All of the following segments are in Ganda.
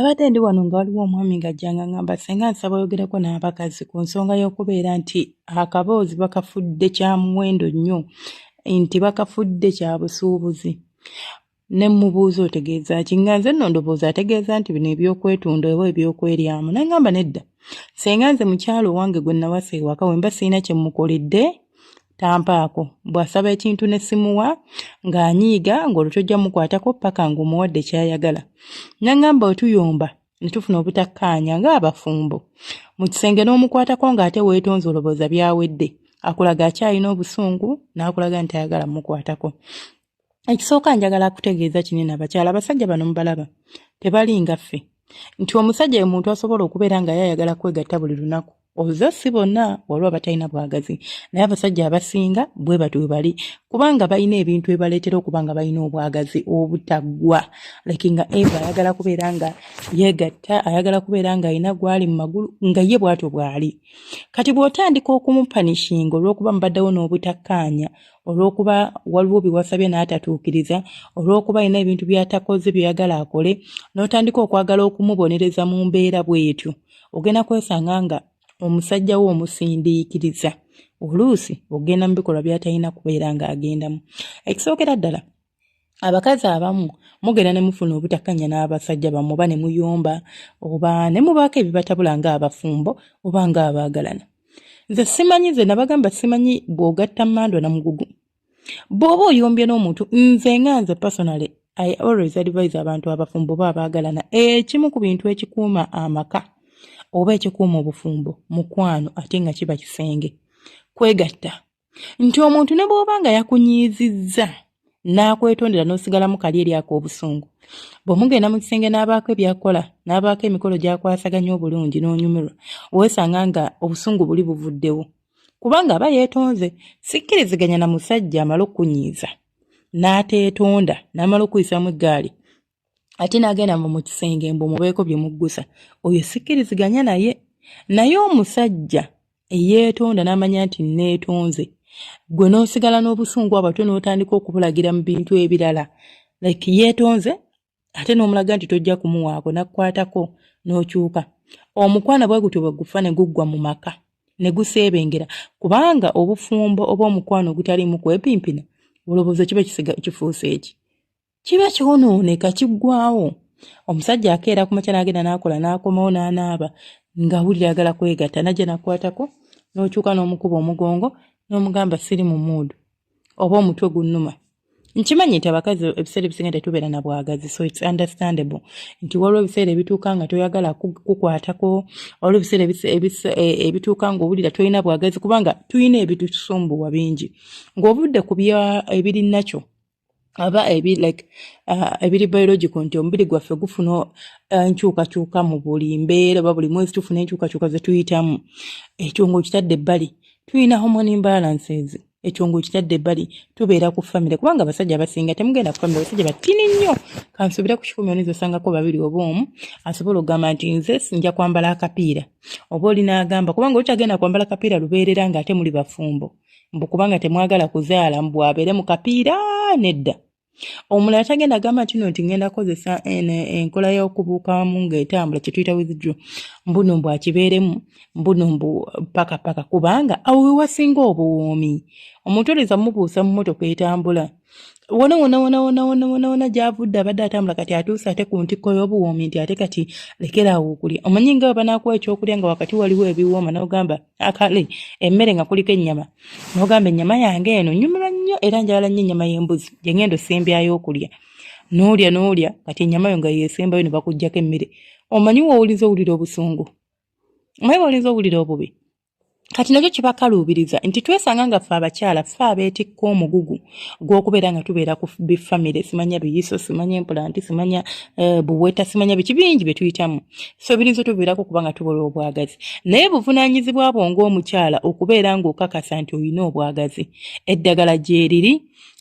Nabadde ndi wano nga waliwo omwami ng'ajja ng'aŋŋamba ssenga nsaba oyogereko n'abakazi ku nsonga y'okubeera nti akaboozi bakafudde kya muwendo nnyo nti bakafudde kya busuubuzi. Ne mmubuuza otegeeza ki nga nze nno ndowooza ategeeza nti bino eby'okwetunda oba eby'okweryamu n'aŋŋamba nedda ssenga nze mukyala owange gwe nnawasa ewaka we mba sirina kye mmukoledde tampaako bw'asaba ekintu ne simuwa ng'anyiiga ng'olwo tojja mukwatako ppaka ng'omuwadde ky'ayagala. N'aŋŋamba otuyomba ne tufuna obutakkaanya ng'abafumbo mu kisenge n'omukwatako ng'ate weetonze olowooza byawedde akulaga akyalina obusungu n'akulaga nti ayagala mukwatako. Ekisooka njagala kutegeeza kinene abakyala abasajja bano mubalaba tebali nga ffe nti omusajja ye muntu asobola okubeera nga yayagala kwegatta buli lunaku oza si bonna waliwo abatalina bwagazi naye abasajja abasinga bwe batyo bwe bali kubanga balina ebintu ebibaleetera okuba nga balina obwagazi obutaggwa like nga eva ayagala kubeera nga yeegatta ayagala kubeera nga alina gwali mu magulu nga ye bwatyo bwali kati bw'otandika okumupanishinga olw'okuba mubaddewo n'obutakkaanya olw'okuba waliwo bye wasabye n'atatuukiriza olw'okuba alina ebintu by'atakoze by'oyagala akole n'otandika okwagala okumubonereza mu mbeera bw'etyo ogenda kwesanga nga omusajja wo omusindiikiriza oluusi ogenda mu bikolwa by'atalina kubeera ng'agendamu ekisookera ddala abakazi abamu mugenda ne mufuna obutakkanya n'abasajja bammwe oba ne muyomba oba ne mubaako ebibatabula ng'abafumbo oba ng'abaagalana nze simanyi nze nabagamba simanyi bw'ogatta mmandwa na mugugu bw'oba oyombye n'omuntu nze nga nze personally I always advise abantu abafumbo oba abaagalana ekimu ku bintu ekikuuma amaka oba ekikuuma obufumbo mukwano ate nga kiba kisenge kwegatta nti omuntu ne bw'oba nga yakunyiizizza n'akwetondera n'osigalamu kali eri ak'obusungu bw'omugenda mu kisenge n'abaako ebyakola n'abaako emikolo gy'akwasaganya obulungi n'onyumirwa weesanga nga obusungu buli buvuddewo kubanga aba yeetonze sikkiriziganya na musajja amala okukunyiiza n'ateetonda n'amala okuyisaamu eggaali ate n'agenda mu mu kisenge mbu mubeeko bye muggusa oyo sikkiriziganya naye naye omusajja eyeetonda n'amanya nti neetonze gwe n'osigala n'obusungu abato n'otandika okubulagira mu bintu ebirala like yeetonze ate n'omulaga nti tojja kumuwaako n'akkwatako n'okyuka omukwano bwe gutyo bwe gufa ne guggwa mu maka ne guseebengera kubanga obufumbo oba omukwano ogutaliimu kwepimpina olowooza kiba kifuuse eki kiba kyonooneka kiggwawo omusajja akeera ku makya n'agenda n'akola n'akomawo n'anaaba ng'awulira ayagala kwegatta najja nakwatako n'okyuka n'omukuba omugongo n'omugamba siri mu muudu oba omutwe gunnuma nkimanyi nti abakazi ebiseera ebisinga tetubeera na bwagazi so its understandable nti waliwo ebiseera ebituuka nga toyagala kukwatako waliwo ebiseera ebituuka ng'owulira tolina bwagazi kubanga tulina ebitusumbuwa bingi ng'ovudde ku bya ebiri nakyo aba ebi like ebiri biological nti omubiri gwaffe gufuna enkyukakyuka mu buli mbeera oba buli mwezi tufuna enkyukakyuka ze tuyitamu ekyo ng'okitadde ebbali tulina hormone imbalances ekyo ng'okitadde ebbali tubeera ku famire kubanga abasajja abasinga temugenda ku famire abasajja batini nnyo kansuubire ku 100 oyinza osangako babiri oba omu asobola okugamba nti nze nja kwambala akapiira oba oli n'agamba kubanga oli tagenda kwambala kapiira lubeerera ng'ate muli bafumbo mbu kubanga temwagala kuzaala mbu abeere mu kapiira nedda omulala tagenda agamba nti no nti ngenda kukozesa enkola y'okubuukamu ng'etambula kye tuyita withdraw mbuno mbu akibeeremu mbuno mbu paka paka kubanga awo we wasinga obuwoomi omuntu oyinza mubuusa mu mmotoka etambula wona wona wona wona wona wona wona gy'avudde abadde atambula kati atuuse ate ku ntikko y'obuwoomi nti ate kati lekeraawo okulya omanyi nga bwe banaakuwa ekyokulya nga wakati waliwo ebiwooma n'ogamba akale emmere nga kuliko ennyama n'ogamba ennyama yange eno nyumirwa nnyo era njagala nnyo ennyama y'embuzi gye ngenda osembyayo okulya n'olya n'olya kati ennyama yo nga yeesembayo ne bakuggyako emmere omanyi w'owuliza owulira obusungu omanyi w'owuliza owulira obubi kati nakyo kibakaluubiriza nti twesanga nga ffe abakyala ffe abeetikka omugugu gw'okubeera nga tubeera ku bifamire simanya biyiso simanya empulanti simanya eh, buweta simanya biki bingi bye tuyitamu so birinza tubeerako kubanga tubola obwagazi naye buvunaanyizibwa bwo ng'omukyala okubeera ng'okakasa nti olina obwagazi eddagala gyeriri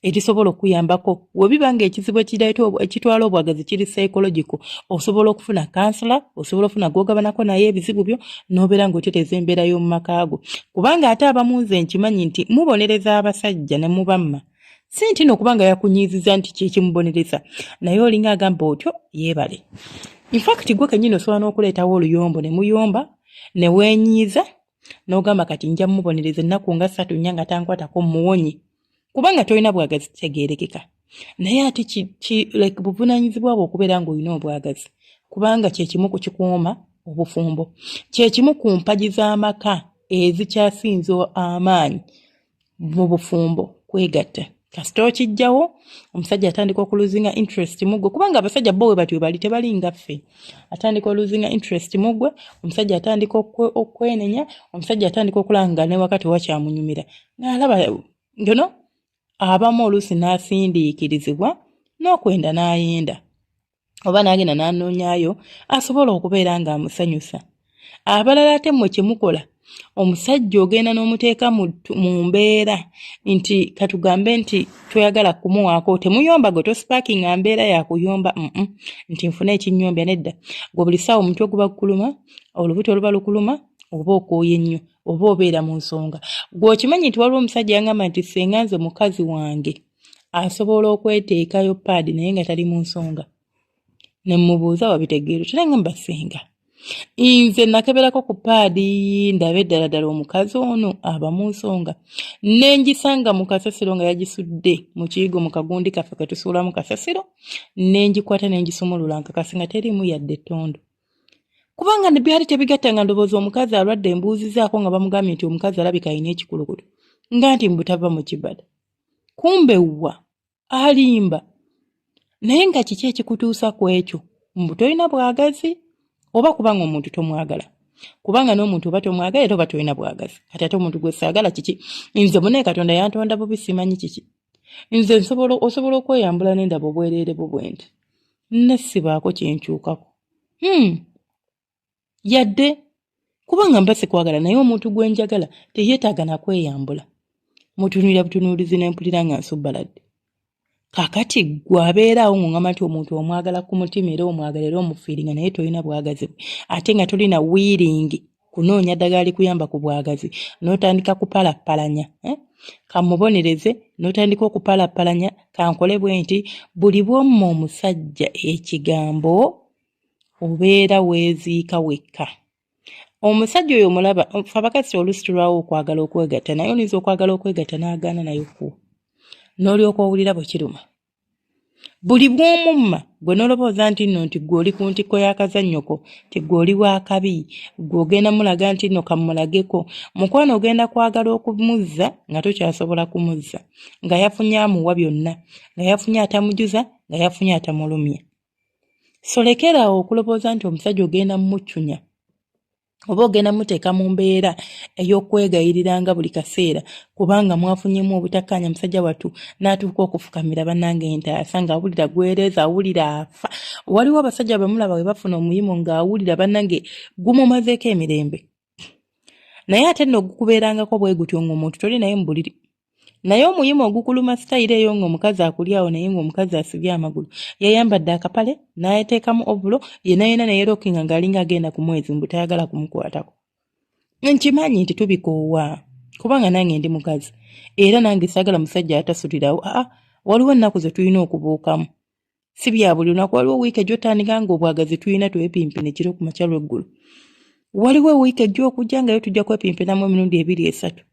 erisobola okuyambako webiba nga ekizibu ekireeta ekitwala obwagazi kiri psychological osobola okufuna kansula osobola okufuna gwogabanako naye ebizibu byo n'obeera ng'otereeza embeera y'omu maka go kubanga ate abamu nze nkimanyi nti mubonereza abasajja ne mubamma Si nti no kubanga yakunyiiziza nti kyekimubonereza, naye olinga agamba otyo yeebale. Infact gwe kennyini osobola n'okuleetawo oluyombo ne muyomba ne weenyiiza n'ogamba kati nja mubonereza ennaku nga ssatu nnya nga tankwatako muwonye, kubanga tolina bwagazi kitegeerekeka. Naye ate like buvunaanyizibwa bwo okubeera ng'olina obwagazi, kubanga kye kimu ku kikuuma obufumbo, kye kimu ku mpagi z'amaka ezikyasinze amaanyi mu bufumbo, kwegatta. Kasita okijjawo, omusajja atandika okuluzinga interest mugwe, kubanga abasajja bo we batyo bali, tebali nga ffe. Atandika oluzinga interest mugwe, omusajja atandika okwenenya, omusajja atandika okulaba nga ne wakati wakyamunyumira ng'alaba ngono abamu oluusi n'asindiikirizibwa n'okwenda n'ayenda oba n'agenda n'anoonyaayo asobola okubeera ng'amusanyusa. Abalala ate mmwe kye mukola, omusajja ogenda n'omuteeka mu mbeera nti katugambe nti toyagala kumuwaako, temuyomba, gwe tosipaakinga mbeera yakuyomba nti nfune ekinyombya, nedda. Gwe buli ssaawa omutwe guba gukuluma, olubuto luba lukuluma, oba okooye nnyo, oba obeera mu nsonga. Gwe okimanyi nti waliwo omusajja yangamba nti senga nze mukazi wange asobola okweteekayo paadi naye nga tali mu nsonga. Ne mmubuuza wabitegeera otya? Ngamba senga nze nakeberako ku paadi ndabe ddala ddala omukazi ono aba mu nsonga, ne ngisanga mu kasasiro nga yagisudde mu kiyigo mu kagundi kaffe ke tusuulamu kasasiro, ne ngikwata ne ngisumulula nkakasi nga teriimu yadde ettondo, kubanga byali tebigatta. Nga ndowooza omukazi alwadde, embuuzizaako nga bamugambye nti omukazi alabika alina ekikulukuto, nga nti mbutava mu kibada, kumbe wa alimba. Naye nga kiki ekikutuusa ku ekyo? Mbu tolina bwagazi, oba kubanga omuntu tomwagala? Kubanga n'omuntu oba tomwagala era oba tolina bwagazi. Kati ate omuntu gwe saagala kiki? Nze munaye Katonda yantonda bubi, simanyi kiki. Nze nsobola osobola okweyambula nendaba obwereere bwo bwe nti nessibaako kyenkyukako yadde kubanga mba sikwagala. Naye omuntu gwe njagala teyeetaaga nakweyambula, mutunuulira butunuulizi ne mpulira nga nsubbaladde. Kakati gwe abeera awo ng'ongamba nti omuntu omwagala ku mutima era omwagala era omufiiringa, naye tolina bwagazi bwe, ate nga tolina willing kunoonya ddagala likuyamba ku bwagazi, n'otandika kupalappalanya, eh? Kamubonereze, n'otandika okupalappalanya, kankole bwe nti. Buli bw'omma omusajja ekigambo obeera weeziika wekka. Omusajja oyo omulaba, ffe abakazi oluusi tulwawo okwagala okwegatta naye, oyinza okwagala okwegatta n'agaana naye okuwa, n'olyoka owulira bwe kiruma. Buli bw'omumma gwe n'olowooza nti nno nti gwe oli ku ntikko y'akazannyoko, nti gwe oli w'akabi, gwe ogenda mulaga nti nno kammulageko, mukwano ogenda kwagala okumuzza nga tokyasobola kumuzza, nga yafunye amuwa byonna, nga yafunye atamujuza, nga yafunye atamulumya. So lekeraawo okulowooza nti omusajja ogenda mumuccunya oba ogenda muteeka mu mbeera ey'okwegayiriranga buli kaseera kubanga mwafunyemu obutakkaanya. Musajja wattu n'atuuka okufukamira, bannange ntaasa, ng'awulira gwereeza, awulira afa. Waliwo abasajja bwe mulaba bwe bafuna omuyimo ng'awulira bannange gumumazeeko emirembe. Naye ate nno ogukubeerangako bwe gutyo ng'omuntu toli naye mu buliri, naye omuyima ogukuluma sitayiro eyo ng'omukazi akuli awo, naye ng'omukazi asibye amagulu, yayambadde akapale n'ateekamu ovulo yena yena neyerokinga ng'alinga agenda ku mwezi, mbu tayagala kumukwatako. Nkimanyi nti tubikoowa, kubanga nange ndi mukazi era nange saagala musajja atasulirawo. Aa, waliwo ennaku ze tulina okubuukamu, si bya buli lunaku. Waliwo wiiki ejja otandika nga obwagazi tulina twepimpina ekiro ku makya lweggulo. Waliwo wiiki ejja okujja nga yo tujja kwepimpinamu emirundi ebiri esatu.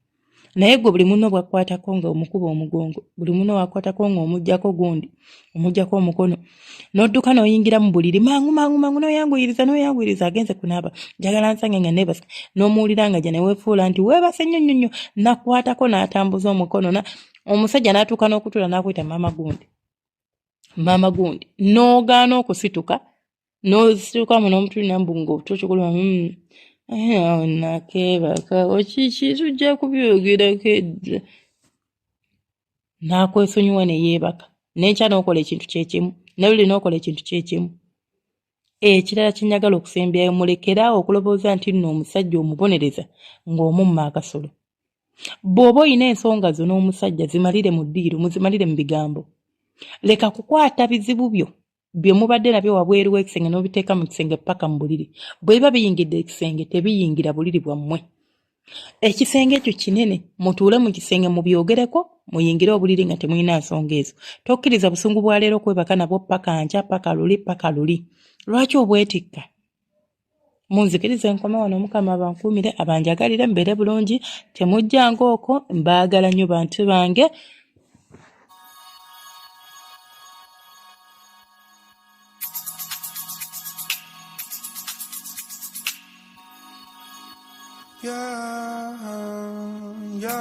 Naye gwe buli munno bwakukwatako nga omukuba omugongo, buli munno wakukwatako nga omuggyako gundi, omuggyako omukono, n'odduka n'oyingira mu buliri mangu mangu mangu, n'oyanguyiriza n'oyanguyiriza, agenze kunaaba, njagala nsange nga neebase, n'omuwulira nga gya neweefuula nti weebase nnyo nnyo nnyo, nakwatako n'atambuza omukono na omusajja n'atuuka n'okutuula n'akuyita maama gundi, maama gundi, n'ogaana okusituka, n'ositukamu n'omutulina mbu ng'otukikuluma awo nakeebaka okiki, tujja kubyogerako edda, n'akwesonyiwa ne yeebaka. N'enkya n'okola ekintu kyekimu, ne luli n'okola ekintu kyekimu. Ekirala kye njagala okusembyayo, mulekeraawo okulowooza nti nno omusajja omubonereza ng'omumma akasolo. Bw'oba olina ensonga zo n'omusajja, zimalire mu ddiiro, muzimalire mu bigambo. Leka kukwata bizibu byo bye mubadde nabyo wabweru w'ekisenge n'obiteeka mu kisenge paka mu buliri. Bwe biba biyingidde ekisenge, tebiyingira buliri bwammwe. Ekisenge ekyo kinene, mutuule mu kisenge mubyogereko, muyingire obuliri nga temulina nsonga ezo. Tokkiriza busungu bwa leero kwebaka nabwo paka nkya, paka luli, paka luli. Lwaki obwetikka? Munzikirize nkome wano, Omukama abankuumire, abanjagalire, mubeere bulungi, temujjanga okwo, mbaagala nnyo bantu bange. Yeah, yeah.